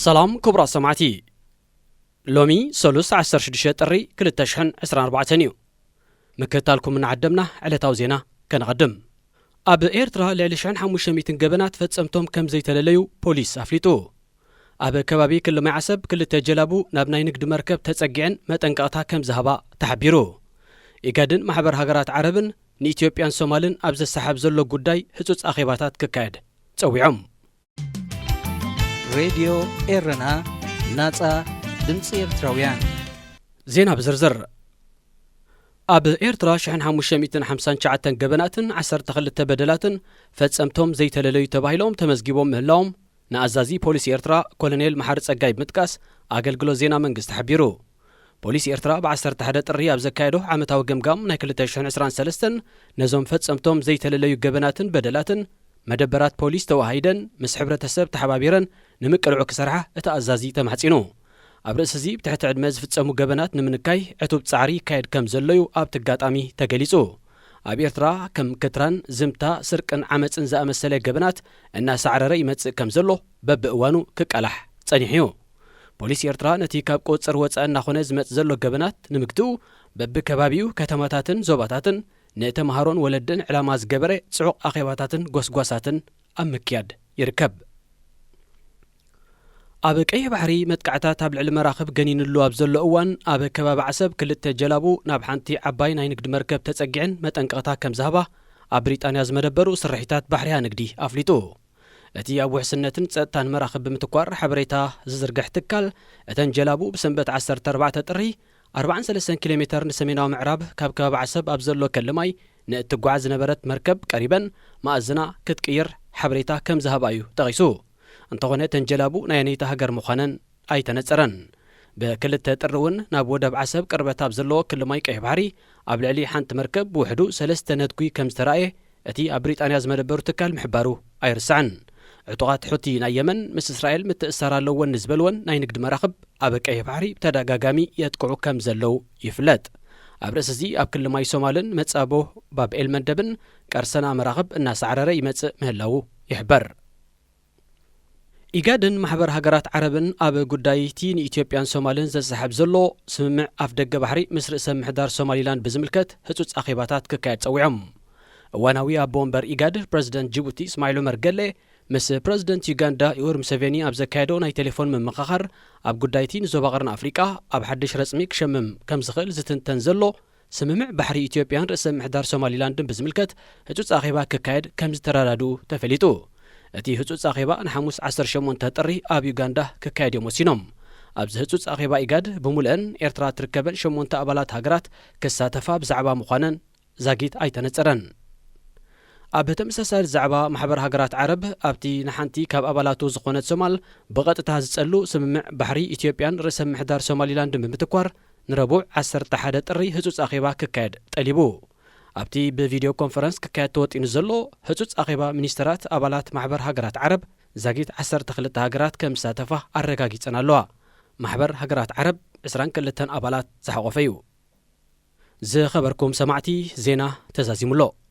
ሰላም ክቡራት ሰማዕቲ፣ ሎሚ ሰሉስ ዓሰርተ ሽዱሽተ ጥሪ ክልተ ሽሕን ዕስራን ኣርባዕተን እዩ። ምክትታልኩም እናዓደምና ዕለታዊ ዜና ከነቐድም። ኣብ ኤርትራ ልዕሊ ሽሕን ሓሙሽተ ሚእትን ገበናት ፈጸምቶም ከም ዘይተለለዩ ፖሊስ ኣፍሊጡ። ኣብ ከባቢ ክልማይ ዓሰብ ክልተ ጀላቡ ናብ ናይ ንግዲ መርከብ ተጸጊዐን መጠንቀቕታ ከም ዝሃባ ተሓቢሩ። ኢጋድን ማሕበር ሃገራት ዓረብን ንኢትዮጵያን ሶማልን ኣብ ዘሰሓብ ዘሎ ጉዳይ ህጹጽ ኣኼባታት ክካየድ ጸዊዖም። ሬድዮ ኤረና፣ ናጻ ድምጺ ኤርትራውያን። ዜና ብዝርዝር። ኣብ ኤርትራ ሽሕን ሓሙሽተ ሚእትን ሓምሳን ትሽዓተን ገበናትን ዓሰርተ ክልተ በደላትን ፈጸምቶም ዘይተለለዩ ተባሂሎም ተመዝጊቦም ምህላዎም ንኣዛዚ ፖሊስ ኤርትራ ኮሎኔል መሓሪ ጸጋይ ብምጥቃስ ኣገልግሎት ዜና መንግስቲ ሓቢሩ። ፖሊስ ኤርትራ ብ ዓሰርተ ሓደ ጥሪ ኣብ ዘካየዶ ዓመታዊ ገምጋም ናይ ክልተ ሽሕን ዕስራን ሰለስተን ነዞም ፈጸምቶም ዘይተለለዩ ገበናትን በደላትን መደበራት ፖሊስ ተወሃሂደን ምስ ሕብረተሰብ ተሓባቢረን ንምቅልዑ ክሰርሓ እቲ ኣዛዚ ተማሕጺኑ። ኣብ ርእሲ እዚ ብትሕቲ ዕድመ ዝፍጸሙ ገበናት ንምንካይ ዕቱብ ጻዕሪ ይካየድ ከም ዘሎ እዩ ኣብቲ ኣጋጣሚ ተገሊጹ። ኣብ ኤርትራ ከም ክትራን፣ ዝምታ፣ ስርቅን ዓመጽን ዝኣመሰለ ገበናት እናሳዕረረ ይመጽእ ከም ዘሎ በብእዋኑ ክቃላሕ ጸኒሑ እዩ። ፖሊስ ኤርትራ ነቲ ካብ ቁጽጽር ወጻኢ እናኾነ ዝመጽእ ዘሎ ገበናት ንምግትኡ በብከባቢኡ ከተማታትን ዞባታትን ንተምሃሮን ወለድን ዕላማ ዝገበረ ጽዑቕ ኣኼባታትን ጎስጓሳትን ኣብ ምክያድ ይርከብ። ኣብ ቀይሕ ባሕሪ መጥቃዕታት ኣብ ልዕሊ መራኽብ ገኒንሉ ኣብ ዘሎ እዋን ኣብ ከባቢ ዓሰብ ክልተ ጀላቡ ናብ ሓንቲ ዓባይ ናይ ንግዲ መርከብ ተጸጊዐን መጠንቀቕታ ከም ዝሃባ ኣብ ብሪጣንያ ዝመደበሩ ስርሒታት ባሕርያ ንግዲ ኣፍሊጡ። እቲ ኣብ ውሕስነትን ጸጥታን መራኽብ ብምትኳር ሓበሬታ ዝዝርግሕ ትካል፣ እተን ጀላቡ ብሰንበት ዓሰርተ ኣርባዕተ ጥሪ ኣርባዓን ሰለስተን ኪሎ ሜተር ንሰሜናዊ ምዕራብ ካብ ከባቢ ዓሰብ ኣብ ዘሎ ከልማይ ንእትጓዓዝ ዝነበረት መርከብ ቀሪበን መኣዝና ክትቅይር ሓበሬታ ከም ዝሃባ እዩ ጠቒሱ። እንተኾነ እተን ጀላቡ ናይ ኣየነይቲ ሃገር ምዃነን ኣይተነጸረን። ብክልተ ጥሪ እውን ናብ ወደብ ዓሰብ ቅርበት ኣብ ዘለዎ ክልማይ ቀይሕ ባሕሪ ኣብ ልዕሊ ሓንቲ መርከብ ብውሕዱ ሰለስተ ነትጒ ከም ዝተራእየ እቲ ኣብ ብሪጣንያ ዝመደበሩ ትካል ምሕባሩ ኣይርሳዕን። ዕጡቓት ሑቲ ናይ የመን ምስ እስራኤል ምትእስሳር ኣለወን ንዝበልወን ናይ ንግዲ መራኽብ ኣብ ቀይሕ ባሕሪ ብተደጋጋሚ የጥቅዑ ከም ዘለዉ ይፍለጥ። ኣብ ርእሲ እዚ ኣብ ክልማይ ሶማልን መጻቦ ባብ ኤል መንደብን ቀርሰና መራኽብ እናሳዕረረ ይመጽእ ምህላዉ ይሕበር። ኢጋድን ማሕበር ሃገራት ዓረብን ኣብ ጉዳይ እቲ ንኢትዮጵያን ሶማልን ዘሰሓብ ዘሎ ስምምዕ ኣፍደገ ባሕሪ ምስ ርእሰ ምሕዳር ሶማሊላንድ ብዝምልከት ህጹጽ ኣኼባታት ክካየድ ጸዊዖም። እዋናዊ ኣቦ ወንበር ኢጋድ ፕረዚደንት ጅቡቲ እስማዒል ዑመር ገሌ ምስ ፕረዚደንት ዩጋንዳ ዩወሪ ሙሰቬኒ ኣብ ዘካየዶ ናይ ቴሌፎን ምምኽኻር ኣብ ጉዳይ እቲ ንዞባ ቀርኒ ኣፍሪቃ ኣብ ሓድሽ ረጽሚ ክሸምም ከም ዝኽእል ዝትንተን ዘሎ ስምምዕ ባሕሪ ኢትዮጵያን ርእሰ ምሕዳር ሶማሊላንድን ብዝምልከት ህጹጽ ኣኼባ ክካየድ ከም ዝተረዳድኡ ተፈሊጡ። እቲ ህጹጽ ኣኼባ ንሓሙስ ዓሰርተ ሸሞንተ ጥሪ ኣብ ዩጋንዳ ክካየድ እዮም ወሲኖም። ኣብዚ ህጹጽ ኣኼባ ኢጋድ ብሙልአን ኤርትራ ትርከበን ሸሞንተ ኣባላት ሃገራት ክሳተፋ ብዛዕባ ምዃነን ዛጊት ኣይተነጸረን። ኣብ ተመሳሳሊ ዛዕባ ማሕበር ሃገራት ዓረብ ኣብቲ ንሓንቲ ካብ ኣባላቱ ዝኾነት ሶማል ብቐጥታ ዝጸሉ ስምምዕ ባሕሪ ኢትዮጵያን ርእሰ ምሕዳር ሶማሊላንድን ብምትኳር ንረቡዕ ዓሰርተ ሓደ ጥሪ ህጹጽ ኣኼባ ክካየድ ጠሊቡ። ኣብቲ ብቪድዮ ኮንፈረንስ ክካየድ ተወጢኑ ዘሎ ህጹጽ ኣኼባ ሚኒስተራት ኣባላት ማሕበር ሃገራት ዓረብ ዛጊት ዓሰርተ ክልተ ሃገራት ከም ዝሳተፋ ኣረጋጊጸን ኣለዋ። ማሕበር ሃገራት ዓረብ ዕስራን ክልተን ኣባላት ዝሓቖፈ እዩ። ዝኸበርኩም ሰማዕቲ ዜና ተዛዚሙ ኣሎ።